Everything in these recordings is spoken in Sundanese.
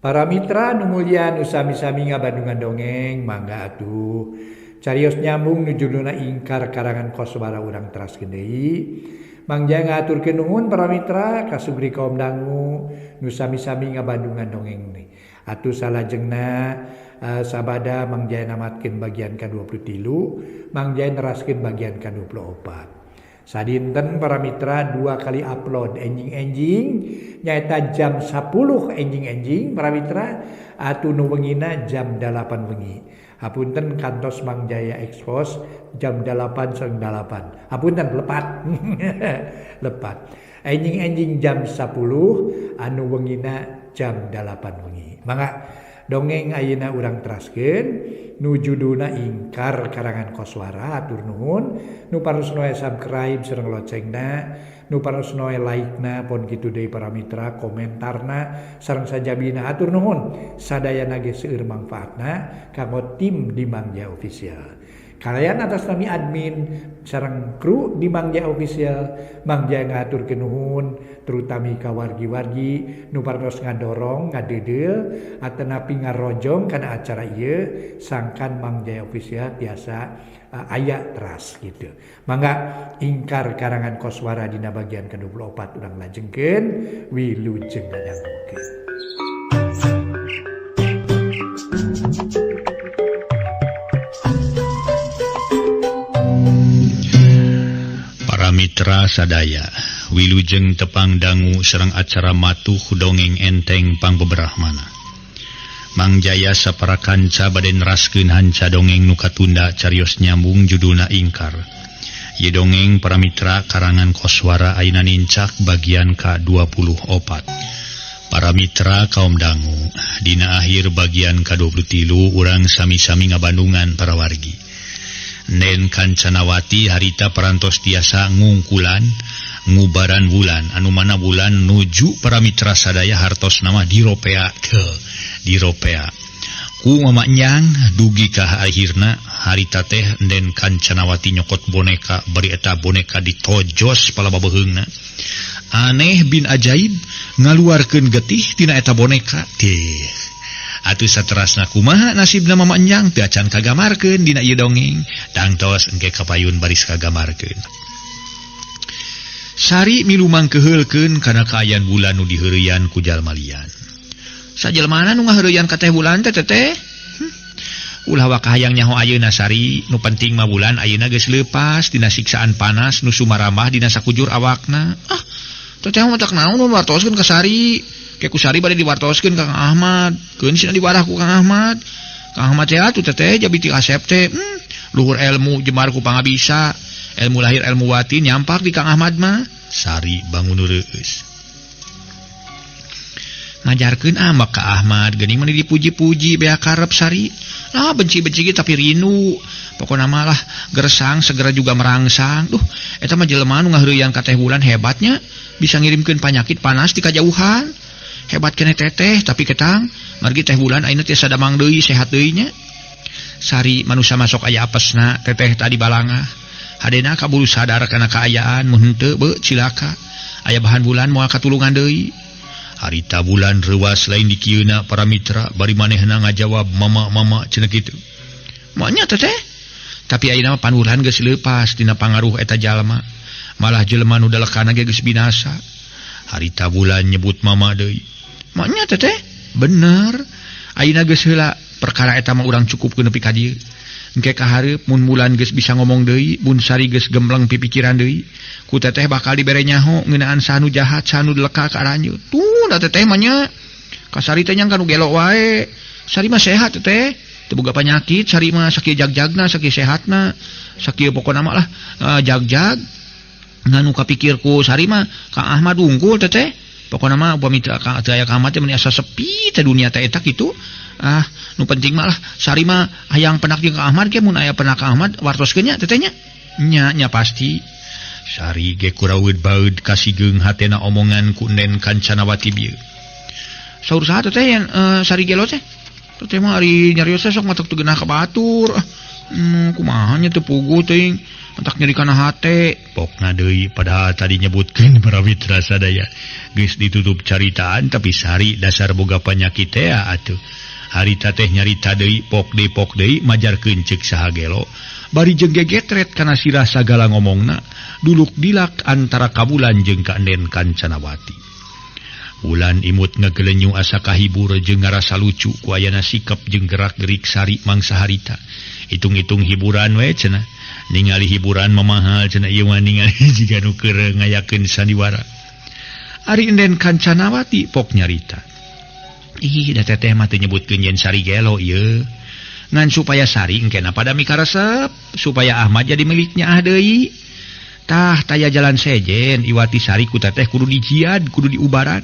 Para mitra nu mulya nu sami-sami ngabandungan dongeng mangga atuh carios nyambung nu judulna Ingkar karangan Koswara urang teraskeun deui. Mang Jaya ngahaturkeun nuhun para mitra ka sugri kaum dangu nu sami-sami ngabandungan dongeng nih. Atuh salajengna sabada Mang Jaya namatkeun bagian ka-23, Mang Jaya neraskeun bagian ka-24. Sadinten para mitra 2 kali upload enjing-enjing nyaeta jam 10 enjing-enjing para mitra atuh nu wengina jam 8 wengi. Hapunten kantos Mang Jaya expose jam 8 sareng 8. Hapunten lepat. Lepat. Enjing-enjing jam 10 anu wengina jam 8 wengi. Mangga dongeng ayeuna urang teraskeun nu judulna Ingkar karangan Koswara. Atur nuhun nu paros noe subscribe sareng loncengna, nu paros noe like-na, pon kitu deui para mitra komentarna sareng sajabina. Atur nuhun sadayana ge seueur mangfaatna kanggo tim di Mang Jaya Official. Kalian atas nami admin sareng kru di Mang Jaya Official, Mang Jaya ngahaturkeun nuhun terutami ka wargi-wargi nu parantos ngadorong, ngadeudeuh atanapi ngarojong kana acara ieu sangkan Mang Jaya Official tiasa aya teras gitu. Mangga Ingkar karangan Koswara dina bagian ke-24 urang lajengkeun wilujeng ngadangukeun. Para mitra sadaya, wilujeng tepang dangu sareng acara matuh dongeng enteng pangbeberahmana. Mang Jaya sapara kanca bade neraskeun hanca dongeng nu katunda carios nyambung judulna Ingkar. Ieu dongeng para mitra karangan Koswara ayeuna nincak bagian ka-24. Para mitra kaum dangu, dina akhir bagian ka-23 urang sami-sami ngabandungan para wargi. Nen Kancanawati harita parantos tiasa ngungkulan ngubaran bulan anu mana bulan nuju para mitra sadaya hartos nama diropea ke diropea ku mamanyang dugi ka akhirna harita teh Nen Kancanawati nyokot boneka bari eta boneka ditojos pala babeheungna aneh bin ajaib ngaluarkeun getih tina eta boneka teh. Atuh saterasna kumaha nasibna Mama Enjang teu acan kagamarkeun dina ieu dongeng tangtos engke kapayun baris kagamarkeun. Sari milu mangkeuheulkeun kana kaayaan bulan nu diheureyan ku jalma lian. Sajelmana nu ngaheureyan ka teh bulan teh teteh? Ulah waka hayang nyaho ayeuna Sari, nu penting mah bulan ayeuna geus leupas dina siksaan panas nu sumaramah dina sakujur awakna. Ah, teteh mah tak naon nu wartoskeun ka Sari. Ke ku Sari bade diwartoskeun ka Kang Ahmad. Keun sina diwarah ku Kang Ahmad. Kang Ahmad teh atuh teteh jabi ti asep teh. Luhur ilmu jemar ku pangabisa. Ilmu lahir ilmu batin nyampak di Kang Ahmad mah. Sari bangun reueus. Ngajarkeun amak ka Ahmad geuning mah dipuji-puji bea karep Sari. Lah benci-benci ge tapi rindu. Pokona mah lah gersang segera juga merangsang. Duh, eta mah jelema nu ngaheureyan ka teh bulan hebatnya bisa ngirimkeun panyakit panas di kajauhan. Hebat keneh teteh tapi ketang margi teh bulan ayeuna tiasa damang deui sehat deui nya. Sari manusia masuk aya apesna teteh tadi balangah. Hadena kaburu sadar kana kaayaan mun henteu beuh cilaka. Aya bahan bulan moal katulungan deui. Harita bulan reuas lain dikieuna para mitra bari manehna ngajawab mama-mama cenah kitu. Moal teteh. Tapi ayeuna mah panuran geus leupas tina pangaruh eta jalma. Malah jelema nu dalekana ge geus binasa. Harita bulan nyebut mama deui. Maknya teteh bener ayeuna geus heula perkara eta mah urang cukupkeun nepi ka dieu. Engke ka hareup mun bulan geus bisa ngomong deui, mun Sari geus gembleng pipikiran deui, ku teteh bakal dibere nyaho ngeunaan sanu jahat sanu leka ka aranjeun. Tuh da teteh mah nya. Ka Sari teh nyang kanu gelo wae. Sari mah sehat teteh, teu boga panyakit, Sari mah sakieu jagjagna, sakieu sehatna, sakieu pokona mah lah jagjag. Nganu kapikir ku Sari mah Kang Ahmad unggul teteh. Pokona mah upami teu aya Kang Ahmad teh meuni asa sepi teh dunia teh eta kitu. Ah, nu penting mah lah Sari mah hayang penak jeung Kang Ahmad ge mun aya penak Kang Ahmad wartoskeun nya teteh nya. Nya nya pasti. Sari ge kuraweut baeud kasigeung hatena omongan ku Nen Kancanawati bieu. Saur saha teteh yang Sari gelo teh? Teteh mah ari nyarios teh sok matak teu geunah ka batur. Kumaha nya teu puguh teuing entak nyeri kana hate pokna deui padahal tadi nyebutkeun para mitra sadaya geus ditutup caritaan tapi Sari dasar boga panyakit teh atuh harita teh nyarita deui pok deui majarkeun ceuk saha gelo bari jeung gegetret kana sirah sagala ngomongna duluk dilak antara kabulan jeung ka Enden Kancanawati. Ulan imut ngegelenyu asa kahibur jeung ngarasa lucu ku ayana sikap jeung gerak-gerik Sari mangsa harita. Hitung-hitung hiburan we cenah. Ningali hiburan mamahal cenah ieu mah ningali jiga nu keur ngayakeun sandiwara. Ari Enden Kancanawati pok nyarita. Ih da teteh mah teu nyebutkeun yen Sari gelo ieu. Ngan supaya Sari engkena pada mikaresep supaya Ahmad jadi miliknya ah deui. Tah taya jalan sejen iwati Sari ku teteh kudu dijiad kudu diubaran.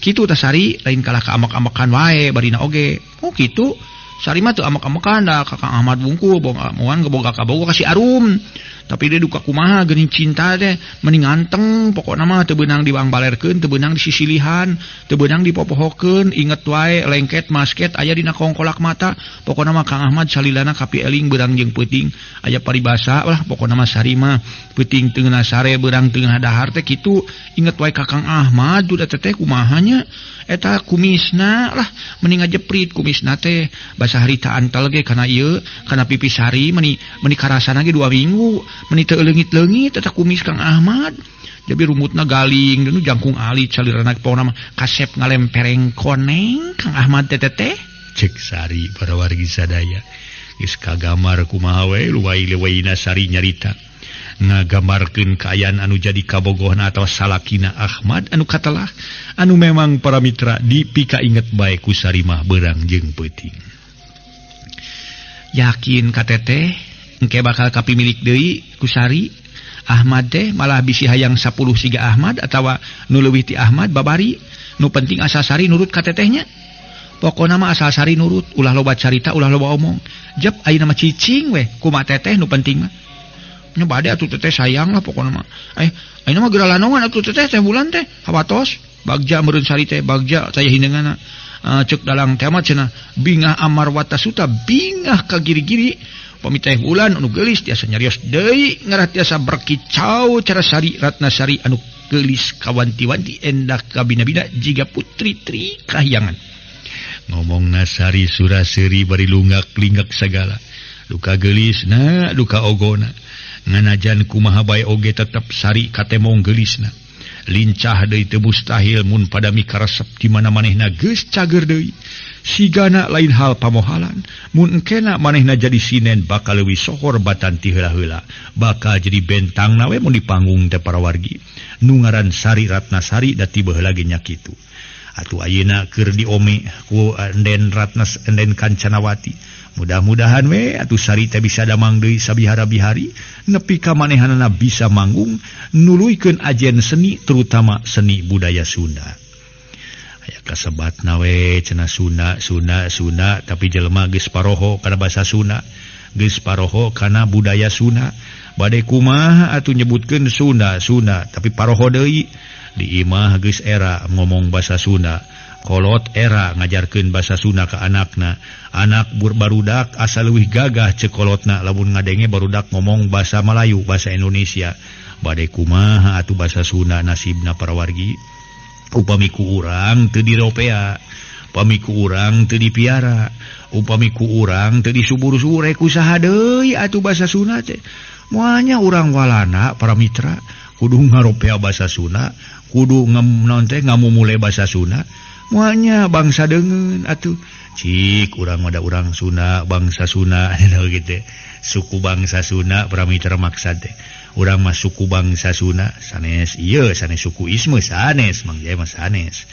Kitu tah Sari lain kalah ka amak-amakan wae barina oge. Oh kitu Sari mah teu amak-amakan da ka Kang Ahmad bungkul boga moan boga kabogo ka si Arum. Tapi dia duka kumaha geuning cinta teh mending nganteng pokona mah teu beunang dibangbalerkeun teu beunang disisilihan teu beunang dipopohokeun inget wae lengket masket aya dina kongkolak mata pokona mah Kang Ahmad salilana kapi eling beurang jeung peuting aya paribasa lah pokona mah Sari mah peuting teu ngeunah sare beurang teu ngeunah dahar teh kitu inget wae ka Kang Ahmad udah teteh kumaha nya eta kumisna lah mending ngajeprit kumisna teh basa harita antel ge kana ieu kana pipi Sari meni meni karasana ge 2 minggu meni teu leungit-leungit eta kumis Kang Ahmad jadi rumutna galing nu jangkung alit salirana pokona mah kasep ngalempereng koneng Kang Ahmad teh teh cek Sari para wargi sadaya geus kagamar kumaha we luwai-leuweuna Sari nyarita ngagambarkeun kaayaan anu jadi kabogohna atawa salakina Ahmad anu katelah anu memang para mitra dipika inget bae ku Sari mah beurang jeung peuting. Yakin ka teteh engke bakal kapimilik deui ku Sari Ahmad teh malah bisi hayang 10 siga Ahmad atawa nu leuwih ti Ahmad babari nu penting asal Sari nurut ka tetehnya. Pokona mah asal Sari nurut ulah loba carita ulah loba omong jep ayeuna mah cicing weh kumaha teteh nu penting mah. Nya bade atuh teteh sayang lah pokona mah. Ayeuna mah geura lanongan atuh teteh teh bulan teh hawatos bagja meureun Sari teh bagja saya hindeungana. Ceuk dalang teh mah cenah bingah amar watasuta bingah ka giri-giri pami teh bulan anu geulis tiasa nyarios deui ngarah tiasa berkicau cara Sari Ratna Sari anu geulis kawanti-wanti endah kabina-bina jiga putri tri kahyangan. Ngomongna Sari sura-seuri bari lunggak-linggak sagala duka geulisna duka ogona nganajan kumaha bae oge tetep Sari katemong geulisna lincah deui teu mustahil mun pada mikaresep di mana manehna geus cager deui sigana lain hal pamohalan mun engkena manehna jadi sinen bakal leuwih sohor batan ti heula-heula bakal jadi bentang na we mun di panggung teh para wargi nu ngaran Sari Ratna Sari da ti baheula ge nya kitu atuh ayeuna keur diome ku Enden Ratna Enden Kancanawati mudah-mudahan we atuh Sari teh bisa damang deui sabihara-bihari nepi ka manehanana bisa manggung nuluykeun ajen seni terutama seni budaya Sunda. Aya kasebatna we cenah Sunda Sunda Sunda tapi jelema geus paroho kana basa Sunda geus paroho kana budaya Sunda bade kumaha atuh nyebutkeun Sunda Sunda tapi paroho deui di imah geus era ngomong basa Sunda kolot era ngajarkeun basa Sunda ka anakna anak barudak asa leuwih gagah ceuk kolotna lamun ngadenge barudak ngomong basa Melayu basa Indonesia bade kumaha atuh basa Sunda nasibna para wargi upami ku urang teu diropea upami ku urang teu dipiara upami ku urang teu disubur-subur ku saha deui atuh basa Sunda teh moalnya urang walana para mitra kudu ngaropea basa Sunda kudu naon teh ngamumule basa Sunda moalnya bangsa deungeun atuh cik urang mah da urang Sunda bangsa Sunda gitu suku bangsa Sunda para mitra maksad teh urang mah suku bangsa Sunda sanes ieu sanes suku isme sanes Mang Jaya mah sanes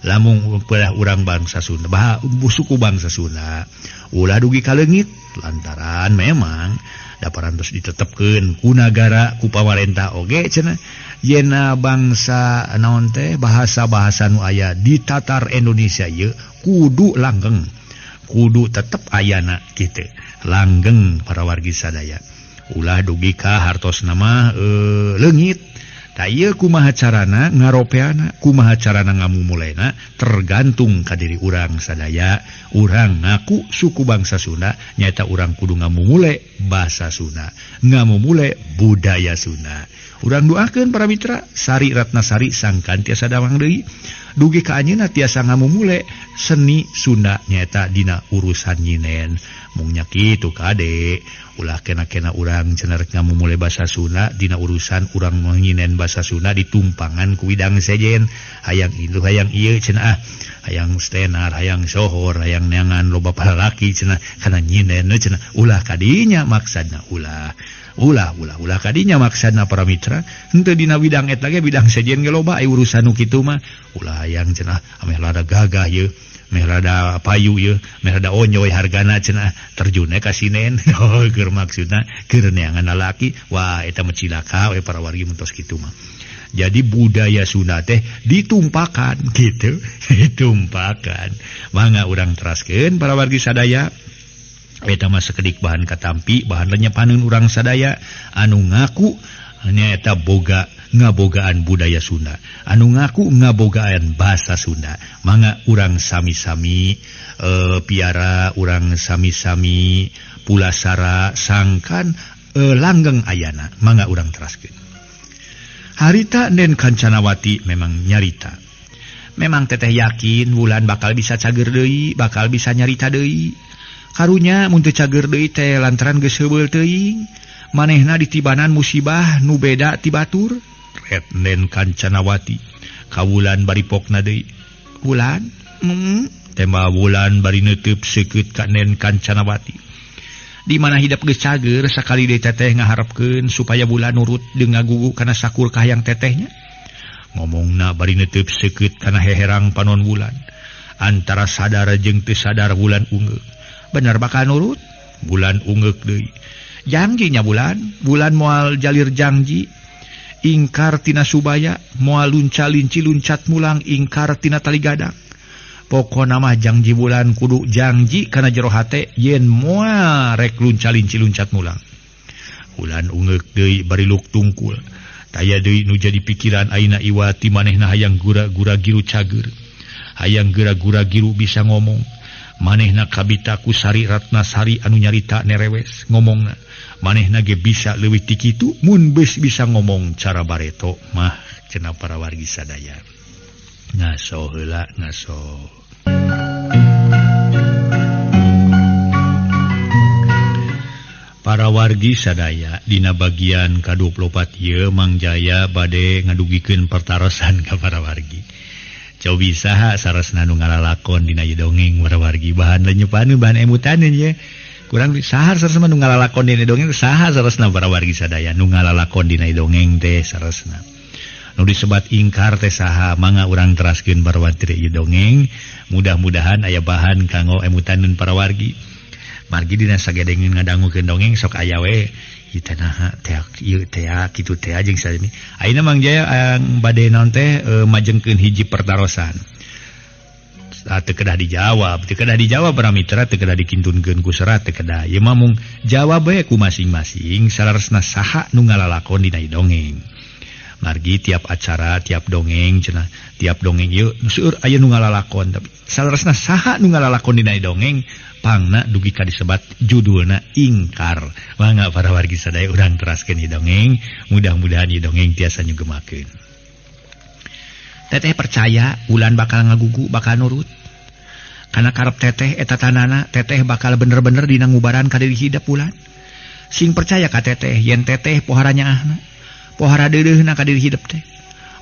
lamun pelah urang bangsa Sunda bah suku bangsa Sunda ulah dugi ka leungit lantaran memang daparantos ditetepkeun ku nagara ku pamarentah oge cenah yena bangsa naon teh bahasa-bahasa nu aya di tatar Indonesia ieu kudu langgeng kudu tetep ayana kitu langgeng para wargi sadaya ulah dugi ka hartosna mah leungit. Tah ieu kumaha carana ngaropeana, kumaha carana ngamumulena tergantung ka diri urang sadaya. Urang ngaku suku bangsa Sunda nyaeta urang kudu ngamumule basa Sunda, ngamumule budaya Sunda. Urang doakeun para mitra Sari Ratnasari sangkan tiasa dawang deui dugi ka anjeunna tiasa ngamumule seni Sunda nyaeta dina urusan nyinen. Mung nya kitu kade, ulah kena-kena urang cenah rek ngamumule basa Sunda dina urusan urang nyinen basa Sunda ditumpangan ku widang sejen. Hayang itu hayang ieu cenah, hayang stenar, hayang sohor, hayang neangan loba palalaki cenah kana nyinen cenah. Ulah kadinya maksadna ulah. Ulah ulah ulah kadinya maksadna para mitra henteu dina widang eta ge bidang sejen ge loba aya urusan nu kitu mah. Ulah hayang cenah ameh rada gagah ieu, meh rada payu ieu, meh rada onyoy hargana cenah terjunna ka sinen. Oh, keur maksudna keur neangan lalaki. Wah eta mah cilaka we para wargi mun tos kitu mah. Jadi budaya Sunda teh ditumpakan gitu, ditumpakan. Mangga urang teraskeun para wargi sadaya. Eta mah sakedik bahan katampi, bahan lenyepaneun urang sadaya anu ngaku nyaeta boga ngabogaan budaya Sunda, anu ngaku ngabogaan basa Sunda. Mangga urang sami-sami piara, urang sami-sami pulasara sangkan langgeng ayana. Mangga urang teraskeun. Harita Nen Kancanawati memang nyarita. Memang teteh yakin Wulan bakal bisa cager deui, bakal bisa nyarita deui. Karunya mun teu cager deui teh lantaran geus heubeul teuing. Manehna ditibanan musibah nu beda ti batur. Ret Nen Kancanawati ka Wulan bari pokna deui. Wulan, tema Wulan bari neuteub seukeut ka Nen Kancanawati. Di mana hidep geus cager sakali deui teteh ngaharepkeun supaya Wulan nurut jeung ngagugu kana sakur kahayang tetehnya. Ngomongna bari neuteub seukeut kana heherang panon Wulan. Antara sadar jeung teu sadar Wulan ungeuk. Bener bakal nurut. Bulan ungeuk deui. Janjinya Bulan, Bulan moal jalir janji. Ingkar tina subaya, moal lunca linci luncat mulang ingkar tina tali gadang. Pokona mah janji Bulan kudu janji kana jero hate yen moal rek lunca linci luncat mulang. Bulan ungeuk deui bari luk tungkul. Taya deui nu jadi pikiran ayeuna Iwati manehna hayang gura-gura giru cager. Hayang gura-gura giru bisa ngomong. Manehna kabita ku Sari Ratnasari anu nyarita nerewes ngomongna. Manehna ge bisa leuwih ti kitu mun geus bisa ngomong cara bareto mah cenah para wargi sadaya. Ngaso heula ngaso. Para wargi sadaya dina bagian ka-24 ieu Mang Jaya bade ngadugikeun pertarosan ka para wargi. Cobi saha sarasna nu ngalalakon dina ieu dongeng para wargi bahan lenyepaneun bahan emutaneun ye. Kurang saha sarasna nu ngalalakon dina dongeng saha sarasna para wargi sadaya nu ngalalakon dina dongeng teh sarasna. Nu disebat ingkar teh saha mangga urang teraskeun para wargi ieu dongeng. Mudah-mudahan aya bahan kanggo emutaneun para wargi. Margi dina sagedengeun ngadangukeun dongeng sok aya we. Ieu teh naha teh ieu teh kitu teh jeung sadaya. Ayeuna Mang Jaya bade naon teh majengkeun hiji pertarosan. Teu kedah dijawab, teu kedah dijawab para mitra, teu kedah dikintunkeun ku serat, teu kedah. Ieu mah mung jawab we ku masing-masing saleresna saha nu ngalalakon dina dongeng. Margi tiap acara, tiap dongeng cenah, tiap dongeng ieu seueur aya nu ngalalakon, tapi saleresna saha nu ngalalakon dina dongeng pangna dugi ka disebat judulna ingkar. Mangga para wargi sadaya urang teraskeun ieu dongeng, mudah-mudahan ieu dongeng tiasa nyugemakeun. Teteh percaya Wulan bakal ngagugu, bakal nurut. Kana karep teteh eta tanana, teteh bakal bener-bener dina ngubaran ka diri hidep Wulan. Sing percaya ka teteh yen teteh pohara nyaahna, pohara deudeuhna ka diri hidep teh.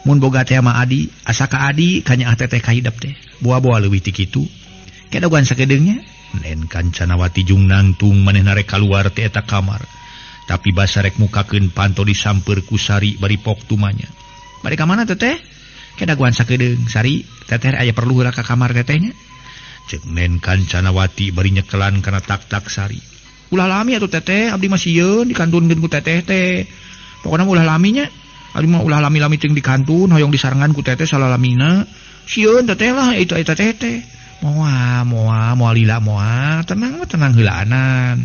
Mun boga teh mah adi, asa ka adi ka nyaah teteh ka hidep teh. Boa-boa leuwih ti kitu. Kedogan sakedeungnya. Nen Kancanawati jung nangtung manehna rek kaluar ti eta kamar. Tapi basa rek mukakeun panto disamper ku Sari bari pok tumanya. Bari ka mana teteh? Kedaguan sakedeung Sari, teteh aya perlu heula ka kamar tetehnya. Ceuk Nen Kancanawati bari nyekelan kana tak-tak Sari. Ulah lami atuh teteh, abdi mah sieun dikantunkeun ku teteh teh. Pokona ulah laminya. Abdi mah ulah lami-lami teuing dikantun, hoyong disarengan ku teteh salalamina. Sieun teteh lah itu eta teteh teh. Moa moa moa lila moa, tenang mah tenang heulaanan.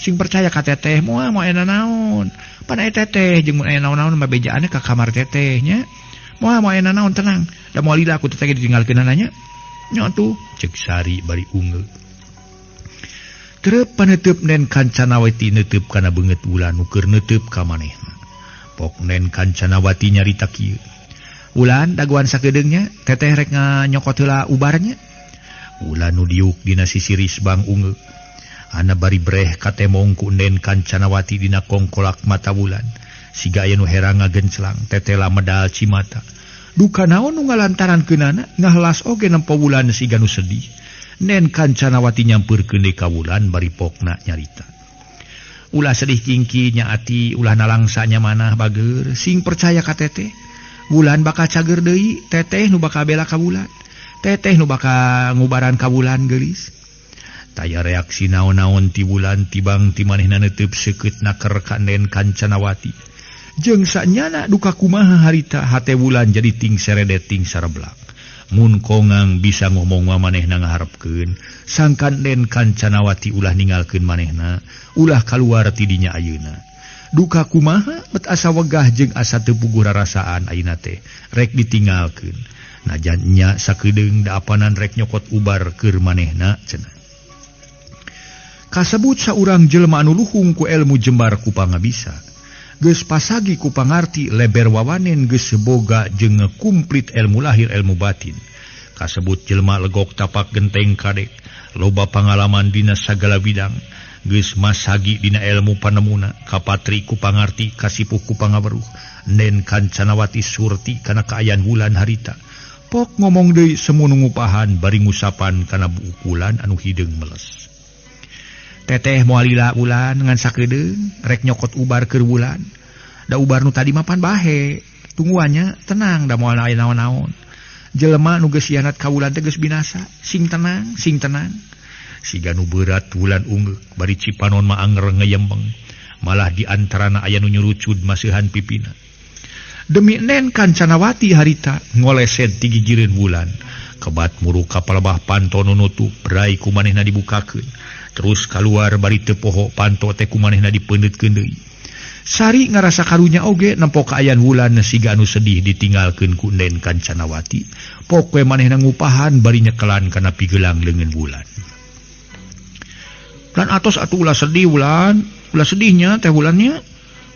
Sing percaya ka teteh moa moa ena naon. Pan aya teteh jeung mun aya naon-naon mah bejaanna ka kamar teteh nya. Moal moal aya naon tenang. Da moal lila ku teteh ditinggalkeunana nya. Nya atuh cek Sari bari ungeuk. Trep paneuteub Nen Kancanawati neuteub kana beungeut Wulan nu keur neuteub ka manehna. Pok Nen Kancanawati nyarita kieu. Wulan dagoan sakedeung nya, teteh rek nganyokot heula ubarnya. Wulan nu diuk dina sisi risbang ungeuk. Ana bari breh katemong ku Nen Kancanawati dina kongkolak mata Wulan. Siga aya nu herang ngagenclang, tetela medal cimata. Duka naon nu ngalantaran keunana, ngahelas oge nempo Wulan siga nu sedih. Nen Kancanawati nyampeurkeun deui ka Wulan bari pokna nyarita. Ulah sedih kingki nya ati, ulah nalangsa nya manah bager, sing percaya ka teteh. Wulan bakal cager deui, teteh nu bakal bela ka Wulan. Teteh nu bakal ngubaran ka Wulan geulis. Taya reaksi naon-naon ti Wulan tibang ti manehna neuteub seukeut naker ka Nen Kancanawati. Jeung sanyana duka kumaha harita hate Wulan jadi ting seredet ting sareblak. Mun kongang bisa ngomong mah manehna ngaharepkeun, sangkan Nen Kancanawati ulah ninggalkeun manehna, ulah kaluar ti dinya ayeuna. Duka kumaha bet asa wegah jeung asa teu puguh rarasaan ayeuna teh rek ditinggalkeun. Najan nya sakedeung da apanan rek nyokot ubar keur manehna cenah. Kasebut saurang jelema anu luhung ku elmu jembar ku pangabisa. Geus pasagi ku pangarti leber wawanen geus boga jeung ngekumplit elmu lahir elmu batin. Kasebut jelema legok tapak genteng kadek, loba pangalaman dina sagala bidang. Geus masagi dina elmu panemuna, kapatri ku pangarti, kasipuh ku pangaweruh. Nen Kancanawati surti kana kaayaan Wulan harita. Pok ngomong deui semunu ngupahan bari ngusapan kana bukulan anu hideung meles. Teteh moal lila Wulan ngan sakedeung rek nyokot ubar keur Wulan. Da ubar nu tadi mah pan bahe. Tungguannya tenang da moal aya naon-naon. Jelema nu geus hianat ka Wulan teh geus binasa. Sing tenang, sing tenang. Siga nu beurat Wulan ungeuk bari cipanon mah anger ngeyembeng. Malah di antarana aya nu nyurucud maseuhan pipina. Demi Nen Kancanawati harita ngoleset ti gigireun Wulan. Kebat muruk ka palebah panto nu nutup brai ku manehna dibukakeun. Terus kaluar bari teu poho panto teh ku manehna dipeundeutkeun deui. Sari ngarasa karunya oge nempo kaayaan Wulan siga anu sedih ditinggalkeun ku Nen Kancanawati. Pok we manehna ngupahan bari nyekelan kana pigelang leungeun Wulan. Lan atos atuh ulah sedih Wulan, ulah sedihnya teh Wulannya.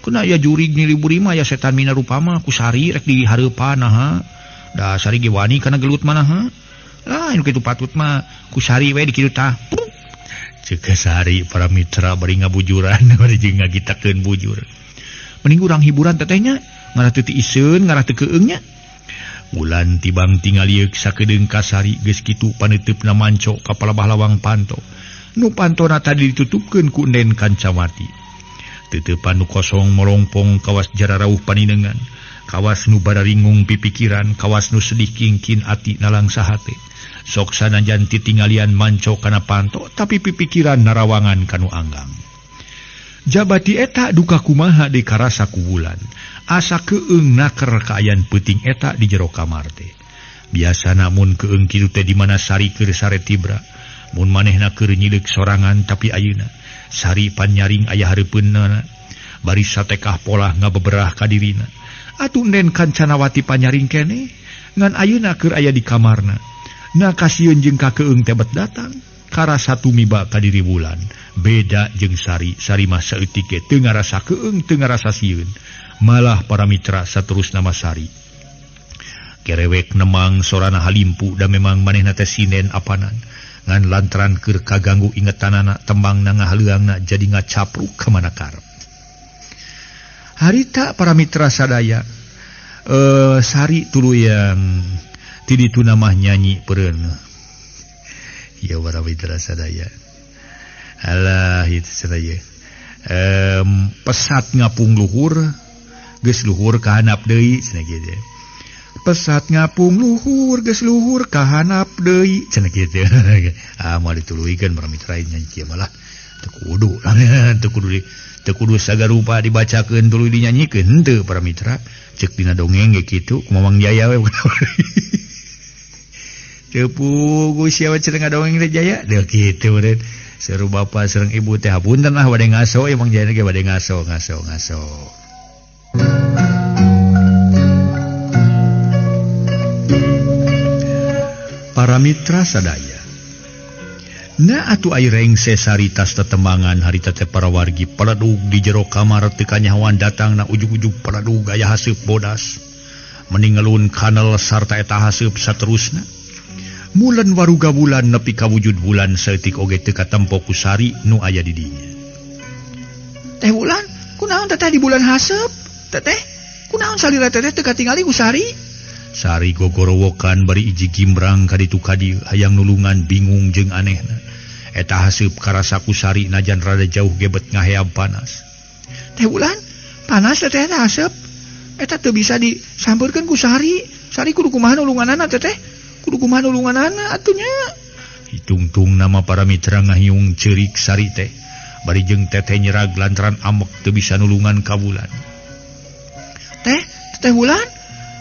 Kena aya jurig niliburi mah aya setan mina rupa mah ku Sari rek dihareupan naha. Da Sari ge wani kana gelut mah naha. Lah anu kitu patut mah ku Sari we dikitu tah. Ceuk Sari para mitra bari ngabujuran bari jeung ngagitakeun bujur. Mending urang hiburan tetehnya, ngarah teu tiiseun, ngarah teu keung nya. Wulan tibang tingal yeuk sakedeung ka Sari geus kitu paneuteup na manco ka palebah lawang panto. Nu pantona tadi ditutupkeun ku Nen Kancawati. Teuteupan nu kosong molongpong kawas jararauh paninengan, kawas nu bararingung pipikiran, kawas nu sedih kingkin ati nalangsa hate. Sok sanajan titinggalian manco kana panto, tapi pipikiran narawangan kanu anggang. Jabati eta duka kumaha deui karasa ku Wulan. Asa keung naker kaayaan peuting eta di jero kamar teh. Biasa namun keung kitu teh di mana Sari keur sare tibra. Mun manehna keur nyileuk sorangan tapi ayeuna Sari panyaring aya hareupeunna bari satekah polah ngabeberah ka dirina. Atuh Nen Kancanawati panyaring keneh ngan ayeuna keur aya di kamarna. Na kasieun jeung kakeung teh bet datang karasa tumiba ka diri Wulan. Beda jeung Sari, Sari mah saeutik ge teu ngarasa keung, teu ngarasa sieun. Malah para mitra saterusna mah Sari. Kerewek nemang sorana halimpu da memang manehna teh sinden apanan. Ngan lantaran keur kaganggu ingetanana tembangna ngahaleuangna jadi ngacapruk ka mana karep. Harita para mitra sadaya, Sari tuluy yang ti dituna mah nyanyi peureun. Ieu para mitra sadaya. Alah itu sadaya. Pesat ngapung luhur, geus luhur kahanap deui cenah kieu. Pesat ngapung luhur, geus luhur kahanap deui cenah kieu. Ah moal dituluykeun para mitra nyanyi kieu malah teu kudu. Teu kudu teu kudu sagarupa dibacakeun tuluy dinyanyikeun henteu para mitra. Ceuk dina dongeng ge kitu kumaha Mang Jaya we. Teu puguh sia we cenah ngadongeng teh Jaya. Deuh kitu meureun. Seru bapa sareng ibu teh hapunten lah bade ngaso, Mang Jaya ge bade ngaso ngaso ngaso. Para mitra sadaya. Nah atuh ai rengse saritas tetembangan harita teh para wargi peledug di jero kamar teu kanyahoan datang na ujug-ujug peledug aya haseup bodas. Meningelun kanel sarta eta haseup saterusna. Mulan waruga bulan nepi ka wujud bulan saeutik oge teu katempo ku Sari nu aya di dinya. Teh Wulan, kunaon teteh di bulan haseup? Teteh, kunaon salira teteh teu katingali ku Sari? Sari gogorowokan bari iji gimbrang ka ditu ka dieu hayang nulungan bingung jeung anehna. Eta haseup karasa ku Sari najan rada jauh gebet ngaheab panas. Teh Wulan, panas teteh eta haseup. Eta teu bisa disampeurkeun ku Sari. Sari kudu kumaha nulunganana teteh? Kudu kumaha nulunganana atuh nya. Hitungtung nama para mitra ngahiung ceurik Sari teh. Bari jeung teteh nyerag lantaran amek teu bisa nulungan ka Wulan. Teh, Teteh Wulan?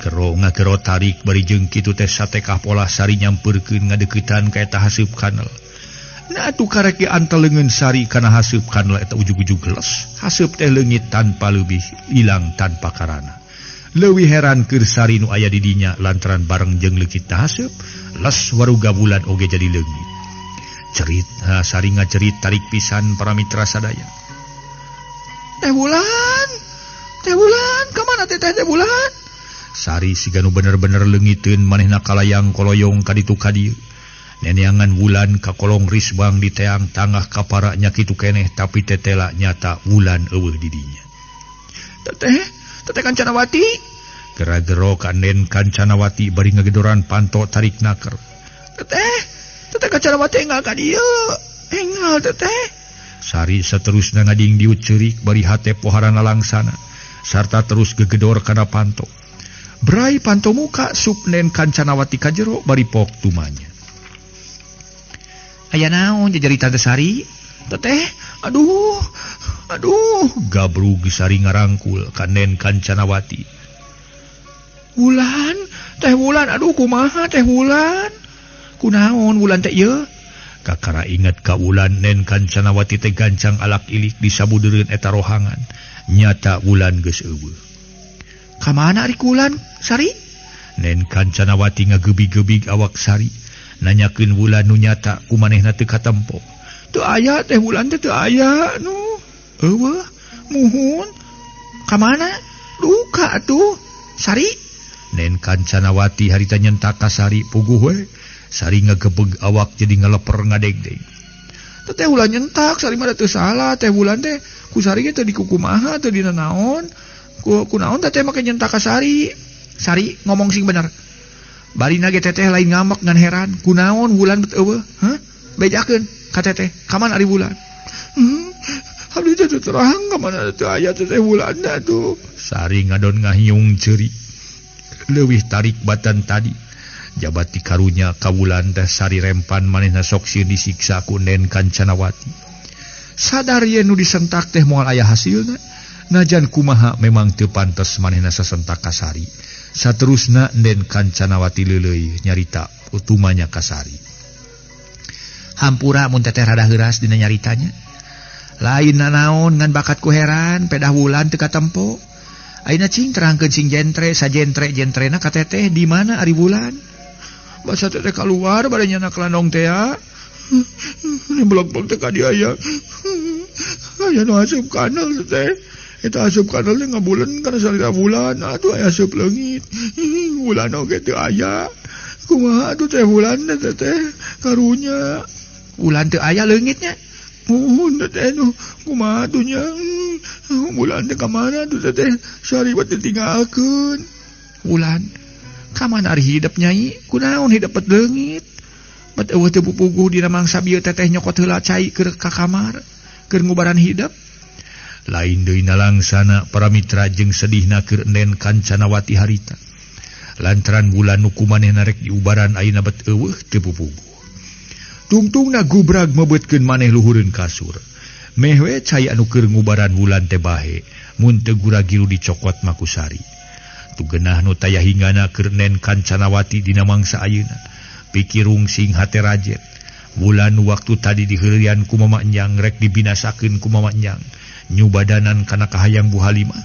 Gero ngagero tarik bari jeung kitu teh satekah pola Sari nyampeurkeun ngadeuketan ka eta haseup kanel. Nah atuh karek ge antel leungeun Sari kana haseup kanel eta ujug-ujug geles. Haseup teh leungit tanpa leuwih, ilang tanpa karana. Leuwih heran keur Sari nu aya di dinya lantaran bareng jeung leungitna haseup, les waruga bulan oge jadi leungit. Cerit, ha, Sari ngacerit tarik pisan para mitra sadaya. Teh Wulan, Teh Wulan, ka mana teteh Teh Wulan? Sari siga nu bener-bener leungiteun manehna kalayang koloyong ka ditu ka dieu. Neneangan Wulan ka kolong risbang di teang tangah kapara nya kitu keneh tapi tetela nyata Wulan eueuh di dinya. Teteh, Teteh Kancanawati. Gera-gero ka Nen Kancanawati bari ngagedoran panto tarik naker. Teteh, Teteh Kancanawati enggal ka dieu. Enggal teteh. Sari saterusna ngading diut ceurik bari hate poharana langsana sarta terus gegedor kana panto. Brai panto muka sup Nen Kancanawati ka jero bari pok tumanya. Aya naon jajarita teh Sari? Teteh, aduh, aduh, gabrug Sari ngarangkul ka Nen Kancanawati. Wulan, Teh Wulan, aduh kumaha Teh Wulan? Kunaon Wulan teh ieu? Kakara inget ka Wulan Nen Kancanawati teh gancang alak ilik disabudeureun eta rohangan. Nyata Wulan geus eueuh. Ka mana ari Wulan, Sari? Nen Kancanawati ngagebig-gebig awak Sari. Nanyakeun Wulan nu nyata ku manehna teu katempo. Teu aya Teh Wulan teh teu aya nu. Eueuh, muhun. Ka mana? Duka atuh. Sari? Nen Kancanawati harita nyentak ka Sari puguh we. Sari ngagebeg awak jadi ngaleper ngadegdeg. Teh Wulan nyentak, Sari mah teu salah. Teh Wulan teh ku Sari ge teu dikukumaha, teu dina naon. Ku naon teteh make nyentak ka Sari. Sari ngomong sing bener. Barina ge teteh lain ngamek ngan heran. Kunaon Wulan bet eueuh? Hah? Bejakeun ka teteh. Ka mana ari Wulan? Abdi teh terang ka mana teu aya teteh Wulan atuh. Sari ngadon ngahiung ceurik. Leuwih tarik batan tadi. Jabati karunya ka Wulan teh Sari rempan manehna sok sieun disiksa ku Nen Kancanawati. Sadar yen nu disentak teh moal aya hasilna. Najan kumaha memang teu pantes manehna sasentak ka Sari. Saterusna Nen Kancanawati leuleuy nyarita utumanya ka Sari. Hampura mun teteh rada heuras dina nyaritanya. Lain nanaon ngan bakat ku heran pedah Wulan teu katempo. Ayeuna cing terangkeun sing jentre sajentre-jentrena ka teteh di mana ari Wulan? Basa teteh kaluar bade nyana kelandong teh ya. Blog-blog teh ka dieu aya. Aya nu asup kanal teh. Eta asup kanal teh ngabulan kana salira bulan. Atuh aya asup leungit. Wulan oge teu aya. Kumaha atuh teh Wulan teh teh karunya. Wulan teu aya leungitnya. Muhun teh nu kumaha atuh nya. Wulan teh ka mana atuh teh Sari teh tinggalkeun. Wulan ka mana ari hidep nyai? Kunaon hidep bet leungit? Bet eueuh teu pupuguh dina mangsa bieu teteh nyokot heula cai keur ka kamar keur ngubaran hidep. Lain deui nalangsana para mitra jeung sedihna keur Nen Kancanawati harita. Lantaran Wulan nu kumanehna rek diubaran ayeuna bet eueuh teu pupuguh. Tungtungna gubrag meubeutkeun maneh luhureun kasur. Meh we cai anu keur ngubaran Wulan teh bahe mun teu guragiru dicokot mah ku Sari. Tugenah nu taya hinggana keur Nen Kancanawati dina mangsa ayeuna. Pikir rungsing hate rajet. Wulan waktu tadi diheureuyan ku Mama Enjang rek dibinasakeun ku Mama Enjang. Nyubadanan kana kahayang Bu Halimah.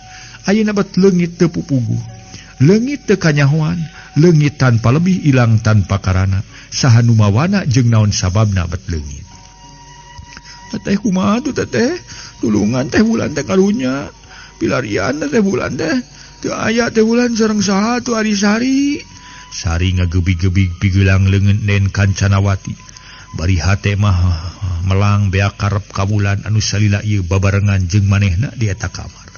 Ayeuna bet leungit teu pupuguh. Leungit teu kanyahoan, Leungit tanpa lebih ilang tanpa karana. Saha nu mawana jeung naon sababna bet leungit. Teteh kumaha tuh teteh? Tulungan teh bulan teh karunya. Pilarian teh bulan teh. Teu aya teh bulan sareng saha tuh ari Sari. Sari ngagebig-gebig pigelang leungeun Den Kancanawati. Bari hate mah melang beak karep ka bulan anu salila ieu babarengan jeung manehna di eta kamar.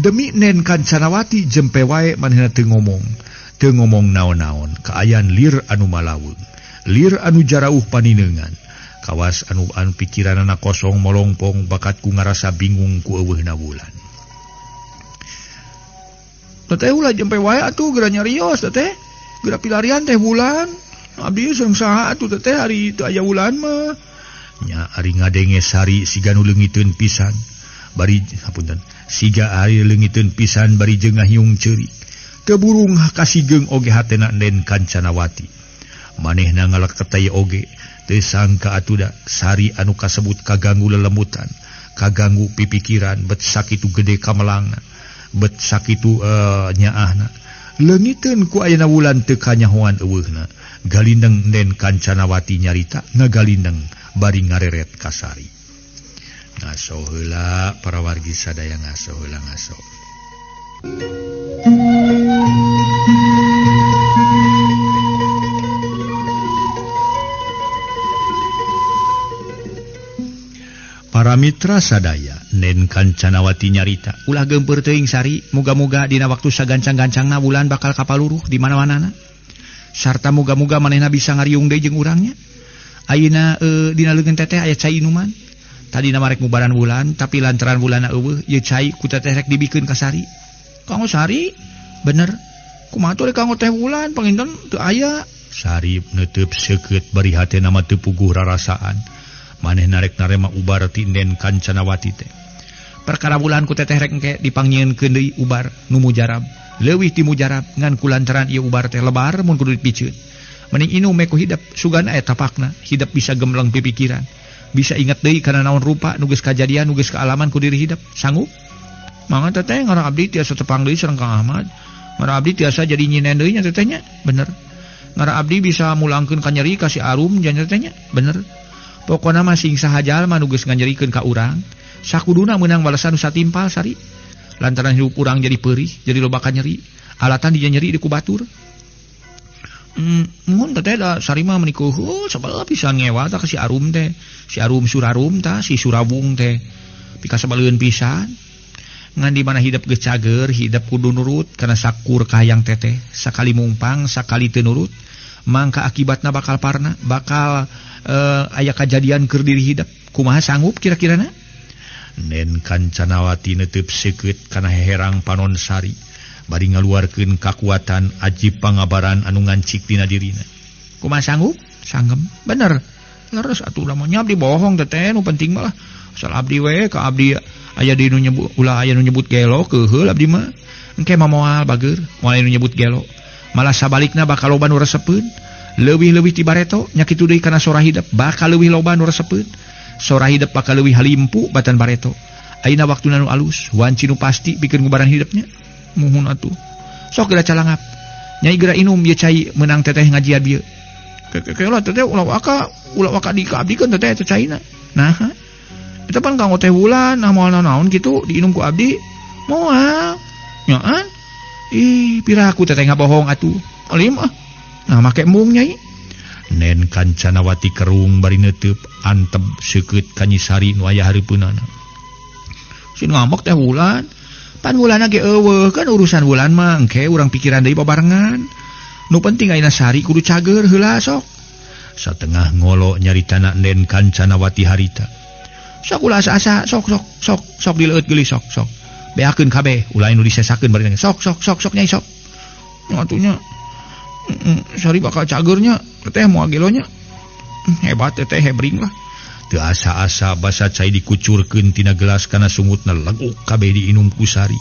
Demi Nen Kancanawati jempe wae manehna teu ngomong naon-naon, kaayan lir anu malaweung, lir anu jarauh panineungan, kawas anu anu pikiranana kosong molongpong bakat ku ngarasa bingung ku euweuhna bulan. Teteh ulah jempe wae atuh geura nyarios teteh, geura pilarian teh bulan. Abdi sareng saha atuh teteh ari teu aya bulan mah. Nya ari ngadenge Sari siga nu leungiteun pisan. Bari hapunten, siga ari leungiteun pisan bari jeung ngahiung ceurik. Teu burung kasigeung oge hatena Den Kancanawati. Manehna ngaleketay oge, teu sangka atuda Sari anu kasebut kaganggu lelemutan, kaganggu pipikiran bet sakitu gede kamelangna, bet sakitu nyaahna. Leungiteun ku ayana wulan teu kanyahoan euweuhna. Galindeng Den Kancanawati nyarita ngagalindeng bari ngareret ka Sari. Ngaso heula para wargi sadaya ngaso heula ngaso. Para mitra sadaya, Nen Kancanawati nyarita, ulah geumpeur teuing Sari, muga-muga dina waktu sagancang-gancangna bulan bakal kapaluruh di mana-manana. Sarta muga-muga manehna bisa ngariung deui jeung urangnya. Ayeuna dina leungeun teteh aya cai inuman. Tadina marek ngubaran bulan, tapi lantaran bulanna eueuh, ieu cai ku teteh rek dibikeun ka Sari. Kanggo Sari? Bener. Kumaha tuh rek kanggo teh bulan panginten teu aya. Sari neuteub seukeut bari hatena mah teu puguh rarasaan. Manehna rek narema ubar ti Den Kancanawati teh. Perkara bulan ku teteh rek engke dipangnyieunkeun deui ubar nu mujarab. Leuwih ti mujarab ngan kulantaran ieu ubar teh lebar mun kudu dipiceun. Mending inum me ku hidep sugan aya tapakna, hidep bisa gemleng pipikiran. Bisa inget deui kana naon rupa nu geus kajadian nu geus kaalaman ku diri hidep. Sanggup? Mangga teteh ngaran abdi tiasa tepang deui sareng Kang Ahmad. Ngaran abdi tiasa jadi nyinen deui nya teteh nya. Bener. Ngaran abdi bisa mulangkeun ka nyeri ka si Arum nya teteh nya. Bener. Pokona mah sing saha jalma nu geus nganyerikeun ka urang, sakuduna meunang balasan nu satimpal Sari. Lantaran hidup urang jadi perih, jadi loba ka nyeri, alatan dia nyeri di ku batur. Mun teteh da Sari mah meuni kuhu sabeulah pisan ngewa tah ka si Arum teh, si Arum Surarum tah, si Surabung teh. Pikasebeleun pisan. Ngan di mana hidup geus cager, hidup kudu nurut kana sakur kahayang teteh, sakali mungpang, sakali teu nurut, mangka akibatna bakal parna, bakal aya kajadian keur diri hidup. Kumaha sanggup kira-kirana? Nen Kancanawati neuteub seukeut kana heherang panon Sari bari ngaluarkeun kakuatan aji pangabaran anu ngancik dina dirina. Kumaha sanggup? Sanggem. Bener. Leres atuh lamun nya abdi bohong teteh nu penting mah lah. Asal abdi we ka abdi aya di nu nyebut ulah aya nu nyebut gelo keuheul abdi mah. Engke mah moal bager, moal aya nu nyebut gelo. Malah sabalikna bakal loba nu resepeun. Leuwih-leuwih ti bareto nya kitu deui kana sora hidep bakal leuwih loba nu resepeun. Sora hidep bakal leuwih halimpu batan bareto. Ayeuna waktuna nu alus, wanci nu pasti pikeun ngubaran hidepnya. Muhun atuh. Sok geura calangap. Nyai geura inum ieu cai meunang teteh ngajian bieu. Kekelah teteh ulah waka di ka abdi keun teteh eta caina. Nah, eta pan kanggo teh bulan, nah moal naon kitu diinum ku abdi. Moal. Nyaan. Ih, piraku teteh ngabohong atuh. Alim ah. Nah, make embung nyai. Nen Kancanawati kerung bari neuteub antep seukeut ka Nyi Sari nu aya hareupeunana. Sin ngambek teh bulan. Pan bulanna ge eueuh kan urusan bulan mah engke urang pikiran deui babarengan. Nu penting ayeuna Sari kudu cager heula sok. Satengah ngolo nyaritana Nen Kancanawati harita. Sok ulah asa-asa sok sok sok sok dileueut geulis sok sok. Beakeun kabeh ulah nu disesakeun bari sok sok sok sok nyai sok. Atunya Sari bakal cagernya teteh moal gelonya. Hebat teteh hebring lah. Teu asa-asa basa cai dikucurkeun tina gelas kana sungutna leguk kabeh diinum ku Sari.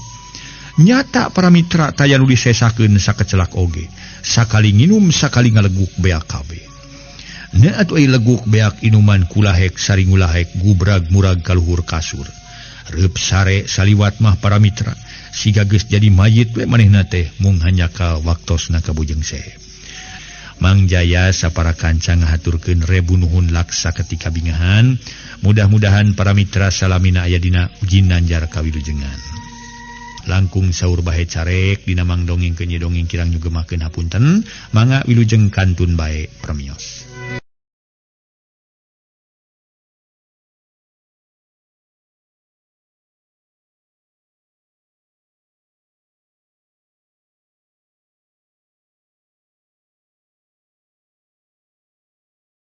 Nyata para mitra taya nu disesakeun sakecelak oge. Sakali nginum sakali ngaleguk beak kabeh. Neut atuh leguk beak inuman kulahek Sari ngulahek gubrag murag ka luhur kasur. Reup sare saliwat mah para mitra. Siga geus jadi mayit we manehna teh mung hanjakal waktosna ka Bujeng Seep. Mang Jaya sapara kanca ngahaturkeun rebu nuhun laksa ketika bingahan. Mudah-mudahan para mitra salamina aya dina ginanjar kawilujengan. Langkung saur bahe carek dina mang dongeng kenye dongeng kirang nyugemakeun hapunten, mangga wilujeng kantun bae permios.